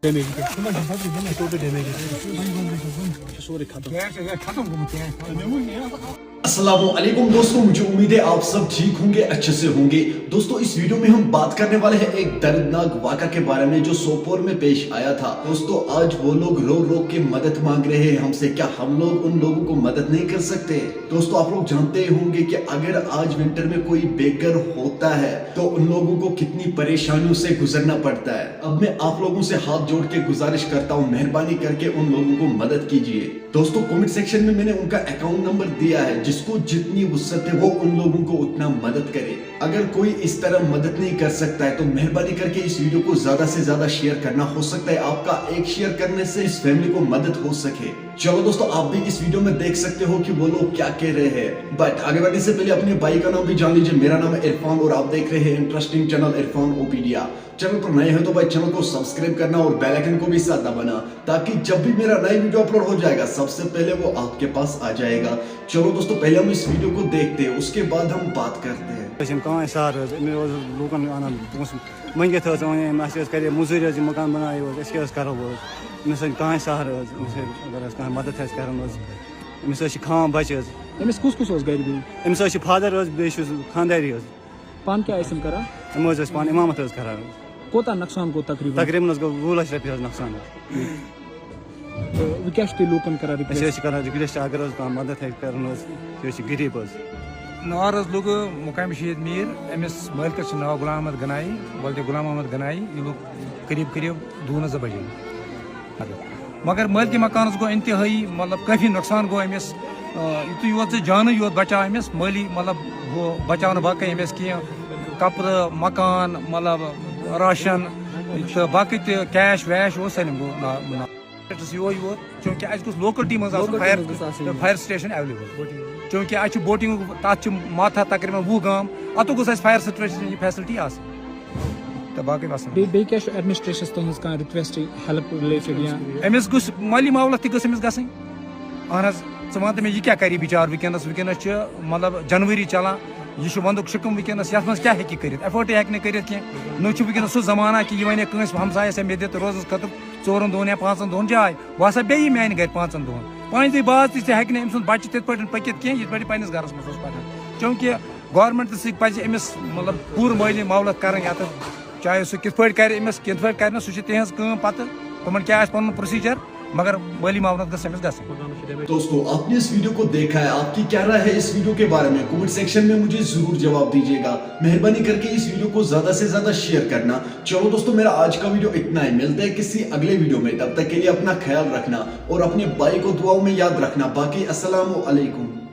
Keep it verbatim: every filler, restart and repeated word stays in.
Damage. سورُے ختم۔ السلام علیکم دوستو، مجھے امید ہے آپ سب ٹھیک ہوں گے، اچھے سے ہوں گے۔ دوستو، اس ویڈیو میں ہم بات کرنے والے ہیں ایک دردناک واقعہ کے بارے میں جو سوپور میں پیش آیا تھا۔ دوستو، آج وہ لوگ رو رو کے مدد مانگ رہے ہیں ہم سے۔ کیا ہم لوگ ان لوگوں کو مدد نہیں کر سکتے؟ دوستو، آپ لوگ جانتے ہوں گے کہ اگر آج ونٹر میں کوئی بیگھر ہوتا ہے تو ان لوگوں کو کتنی پریشانیوں سے گزرنا پڑتا ہے۔ اب میں آپ لوگوں سے ہاتھ جوڑ کے گزارش کرتا ہوں، مہربانی کر کے ان لوگوں کو مدد کیجیے۔ دوستو، کمنٹ سیکشن میں میں نے ان کا اکاؤنٹ نمبر دیا ہے، جس کو جتنی وسعت ہے وہ ان لوگوں کو اتنا مدد کرے۔ اگر کوئی اس طرح مدد نہیں کر سکتا ہے تو مہربانی کر کے اس ویڈیو کو زیادہ سے زیادہ شیئر کرنا، ہو سکتا ہے آپ کا ایک شیئر کرنے سے اس فیملی کو مدد ہو سکے۔ چلو دوستو، آپ بھی اس ویڈیو میں دیکھ سکتے ہو کہ وہ لوگ کیا کہہ رہے ہیں، بٹ آگے بڑھنے سے پہلے اپنے بھائی کا نام بھی جان لیجیے۔ میرا نام ہے عرفان اور آپ دیکھ رہے ہیں انٹرسٹنگ چینل عرفان اوپیڈیا۔ چینل پر نئے ہیں تو بھائی، چینل کو سبسکرائب کرنا اور بیل آئیکن کو بھی ساتھ دبانا، تاکہ جب بھی میرا نیا ویڈیو اپلوڈ ہو جائے گا، سب سے پہلے وہ آپ کے پاس آ جائے گا۔ چلو دوستو، پہلے ہم اس ویڈیو کو دیکھتے ہیں، اس کے بعد ہم بات کرتے ہیں۔ أسۍ چھِنہٕ کانٛہہ سہارٕ حظ، أمۍ اوس لوٗکَن اَنان پونٛسہٕ مٔنٛگِتھ حظ، وۄنۍ أمۍ اَسہِ حظ کَرے مٔزوٗرۍ حظ، یہِ مکان بَنایو حظ، أسۍ کیٛاہ حظ کَرو حظ؟ أمِس چھِنہٕ کانٛہہ سہارٕ حظ، أمِس حظ اگر حظ کانٛہہ مَدَد آسہِ کَرُن حظ، أمِس حظ چھِ خام بَچہِ حظ۔ أمِس کُس کُس اوس گَرِ بیٚیہِ؟ أمِس حظ چھِ فادَر حظ، بیٚیہِ چھُس خانٛداری حظ۔ پانہٕ کیٛاہ ٲسِم کران؟ یِم حظ ٲسۍ پانہٕ اِمامت حظ کران حظ۔ کوٗتاہ نۄقصان گوٚو تقریٖباً؟ تقریٖباً حظ گوٚو وُہ لَچھ رۄپیہِ حظ نۄقصان حظ۔ تہٕ وۄنۍ کیٛاہ چھِو تُہۍ لوٗکَن کران أسۍ حظ request؟ چھِ کران request، اگر حظ کانٛہہ مدد ہیٚکہِ کرُن حظ، أسۍ حظ چھِ غریٖب حظ۔ نار حظ لوٚگ مُقامِ شہیٖد میٖر، أمِس مٲلکَس چھُ ناو غلام احمد گنایی، ولدِ غلام احمد گنایی، یہِ لوٚگ قریٖب قریٖب دوٗنہٕ زٕ بجے۔ مگر مٲلکہِ مکانَس گوٚو انتہٲیی، مطلب، کٲفی نۄقصان گوٚو أمِس۔ آ، یُتُے یوت زِ جانٕے یوت بچاو أمِس، مٲلی، مطلب، ہُہ بچاو نہٕ باقٕے أمِس کینٛہہ۔ کپرٕ، مکان، مطلب، راشن تہٕ باقٕے تہِ کیش ویش اوس سٲلِم گوٚو نا-، نا-، یِہوٚے یوت، چوٗنٛکہِ اَسہِ گوٚژھ لوکلٹی منٛز آسُن لوکلٹی فایر، منٛز گوٚژھ آسُن یہِ۔ Fire station available. چوٗنٛکہِ اَسہِ چھِ بوٹنگ، تَتھ چھِ ماتھا تقریٖباً وُہ گام، اَتُک گوٚژھ اَسہِ فایر سٹیشن یہِ فیسلٹی آسٕنۍ۔ تہٕ باقٕے وسلام۔ بیٚیہِ، بیٚیہِ کیٛاہ چھُ administrationس تُہٕنٛز کانٛہہ request، help related یا؟ أمِس گوٚژھ مٲلی معاملات تہِ گٔژھ أمِس گژھٕنۍ۔ اہن حظ، ژٕ وَن تہٕ مےٚ، یہِ کیٛاہ کَرِ بِچار وٕنکیٚنَس؟ وٕنکیٚنَس چھِ، مطلب، جنؤری چلان، یہِ چھُ وَندُک شِکُم وٕنکیٚنَس، یَتھ منٛز کیٛاہ ہیٚکہِ کٔرِتھ؟ ایفٲرڈ تہِ ہیٚکہِ نہٕ کٔرِتھ کینٛہہ۔ نہ چھُ وٕنکیٚنَس سُہ زمانہ کہِ یہِ وَنہِ کٲنٛسہِ ہمسایَس یا مےٚ دِ تہٕ روزَس خٲطرٕ ژورَن دۄہَن یا پانٛژَن دۄہَن جاے، بہٕ ہسا بیٚہہِ میٛانہِ گَرِ پانٛژَن دۄہَن۔ پانٛژِ دۄہہِ بعد تہِ ہیٚکہِ نہٕ أمۍ سُنٛد بَچہِ تِتھ پٲٹھۍ پٔکِتھ کینٛہہ، یِتھ پٲٹھۍ یہِ پنٛنِس گَرَس منٛز اوس پَکان۔ چوٗنٛکہِ گورمنٹَس سۭتۍ پَزِ أمِس، مطلب، پوٗرٕ مٲلی معاونت کَرٕنۍ یَتھ، چاہے سُہ کِتھ پٲٹھۍ کَرِ أمِس، کِتھ پٲٹھۍ کَرِ نہٕ، سُہ چھِ تِہٕنٛز کٲم پَتہٕ، تِمَن کیٛاہ آسہِ پَنُن procedure، مگر مٲلی معاونت گٔژھ أمِس گژھٕنۍ۔ دوستو، آپ نے اس ویڈیو کو دیکھا ہے، آپ کی کیا رائے ہے اس ویڈیو کے بارے میں؟ کمنٹ سیکشن میں مجھے ضرور جواب دیجیے گا۔ مہربانی کر کے اس ویڈیو کو زیادہ سے زیادہ شیئر کرنا۔ چلو دوستو، میرا آج کا ویڈیو اتنا ہی، ملتے ہیں کسی اگلے ویڈیو میں، تب تک کے لیے اپنا خیال رکھنا اور اپنے بھائی کو دعاؤں میں یاد رکھنا۔ باقی السلام علیکم۔